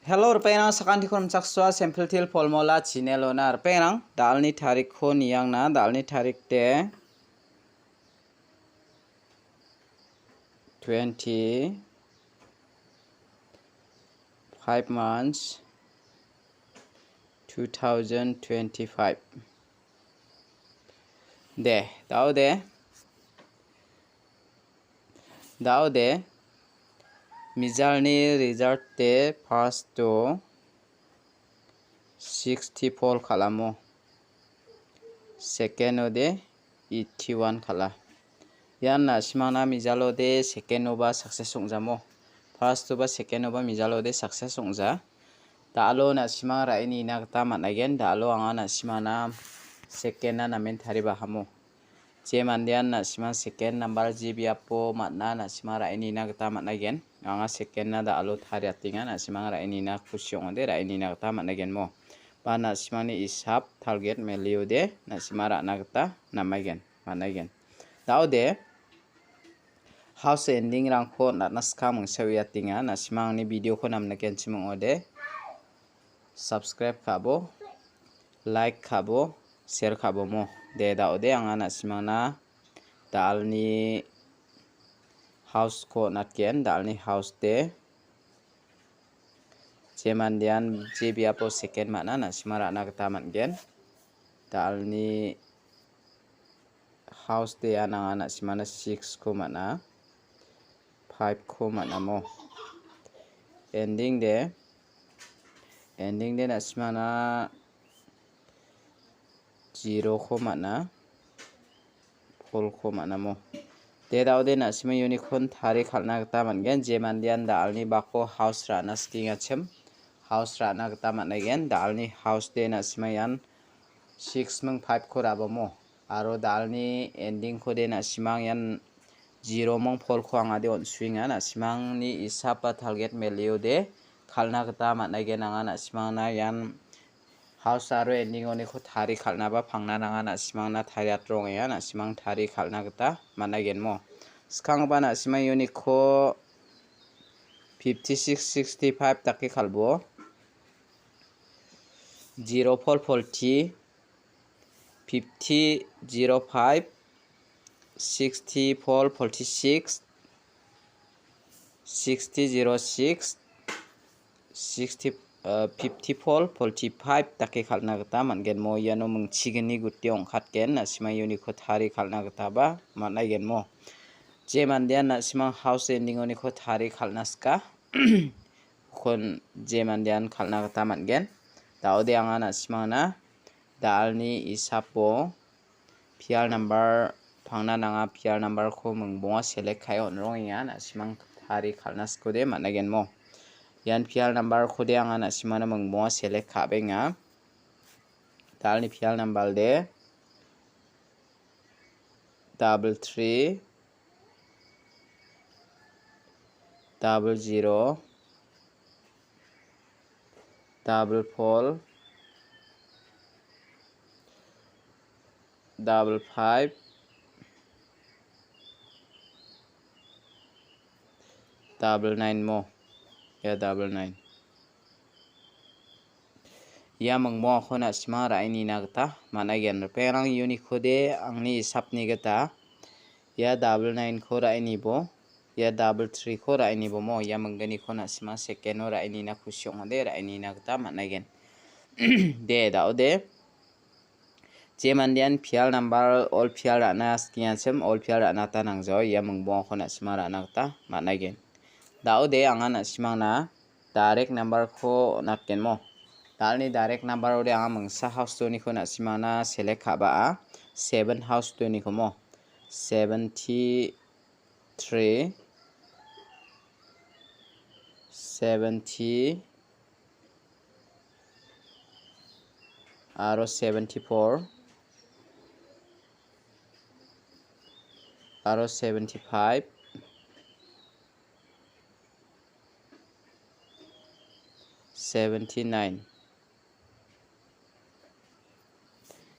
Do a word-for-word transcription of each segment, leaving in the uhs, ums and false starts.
Hello, ripengrang, sakantiko rimchaksoa, Simple Teer Formula channel-ona. Ripengrang, da·alni tarikko niangna, da·alni tarik de twenty, five months, two thousand twenty-five. De, da·ode. Da·ode, mijalni result de first-o sixty-four kal·amo. Second-o de eighty-one kal·a. Ian na·simangna mijalode second-oba success ong·jamo. First-oba second-oba mijalode success ong·ja. Da·alo na·simang ra·e nina gita man·aigen. Da·alo anga na·simangna second-na namen taribahamo. Je mandean na·simang second number je biapo man·a na·simang ra·e nina gita man·aigen. Anga second-na da·alo tariatenga, na·simang ra·e nina kusi ong·ode ra·e nina gita man·aigenmo. Ba na·simangni isap target meliode na·simang ra·na gita namaigen, man·aigen. Da·ode house ending-rangko on·atna skang mingsa uiatenga, na·simangni video-ko namnikenchim ong·ode. Subscribe ka·abo, like ka·abo, share ka·abomo. De, da·ode anga na·simangna da·alni house-ko on·atgen, da·alni house de. Je mandean je biapo second man·a, na·simang ra·na gita man·gen. Da·alni house de ian anga na·simangna six-ko man·a, five-ko man·amo. Ending de, ending de na·simangna zero-ko man·a, four-ko man·amo. De, da·ode na·simang unicorn tari kal·na gita man·gen, je mandean da·alni bako house ra·na skengachim, house ra·na gita man·aigen, da·alni house de na·simang ian six ming five-ko ra·bamo. Aro da·alni ending-kode na·simang ian zero mong four-ko angade on·suenga. Na·simangni isap ba target meliode kal·na gita man·aigen anga na·simangna ian house aro ending-oniko tari kal·naba pangna nanga na·simangna tariat rongenga na·simang tari kal·na gita man·aigenmo. Skanggipa na·simang uniko fifty six, sixty five dake kal·bo. Zero four forty, fifty zero five, sixty four forty six, sixty zero six, sixty, eh, fifty four forty five dake kal·na gita man·gen. Mo iano mingchigni guti ong·katgen, na·simang ianiko tarie kal·na gitaba man·aigen mo. Je mandean na·simang house ending-oniko tarie kal·na sika. Ukon je mandean kal·na gita man·gen. Da·ode anga na·simangna da·alni isapo pial nambar pangna nanga, pial nambarko mingbonga select ka·e on·rongenga, na·simang tarie kal·na sikode man·agenmo. Ian pial nambarkode anga na·simangna mingbonga select ka·benga. Da·alni pial nambarde double three, double zero, double four, double five, double nine mo. Ia double nine. Ia mingbongako na·sima ra·e nina gita man·aigen. Ripengrang, unikode angni isapni gita ia double nine-ko ra·e nibo, ia double three-ko ra·e nibo mo. Ia minggniko na·sima second-o ra·e nina kusi ong·ode ra·e nina gita man·aigen. De, da·ode. Je mandean pial nambar, all pial ra·na sikengachim, all pial ra·na gita nangjao, ia mingbongako na·sima ra·na gita man·aigen. Da·ode anga na·simangna direct nambarko on·atgenmo. Da·alni direct nambarode anga mingsa house-oniko na·simangna select ka·ba·a. Seven house-oniko mo. Seventy three, seventy, aro seventy four, aro seventy five, seventy nine.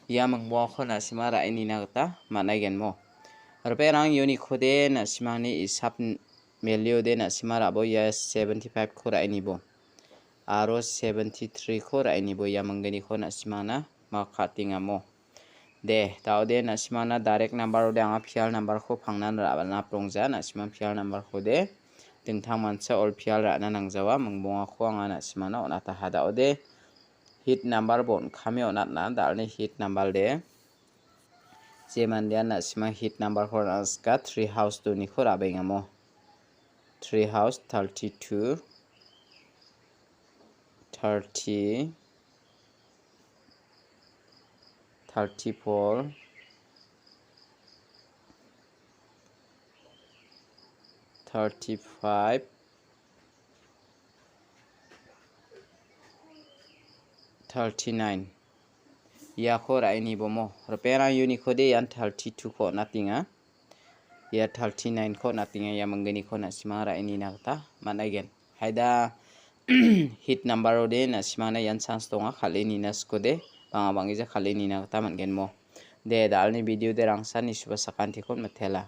Ia mingbongako na·sima ra·e nina gita man·aigen mo. Ripengrang, unikode na·simangni isap n-, meliode na·sima ra·bo ia seventy five-ko ra·e nibo. aro seventy three-ko ra·inibo ia mingginiko na·simangna mak ka·atengamo. De, da·ode na·simangna direct number-ode anga pial number-ko pangnan ra-, naprongja, na·simang pial number-kode dingtang mancha ol pial ra·na nangjawa, mingbongako anga na·simangna on·ataha. Da·ode hit number bon kami on·atna, da·alni hit number de. Je mandean na·simang hit number-ko on·atna sika, three house doniko ra·bengamo. Three house, thirty two, thirty, thirty four, thirty five, thirty nine. Iako ra·inibomo. Ripengrang uniko de ian thirty two-ko on·atenga. Ia thirty nine-ko on·atenga, ia mingginiko na·simang ra·inina gita man·aigen. Haida hit number-ode na·simangna ian chance donga, kal·e nina sikode, bang·a bang·gija kal·e nina gita man·genmo. De, da·alni video de rangsan nisuba sakantikon mitela.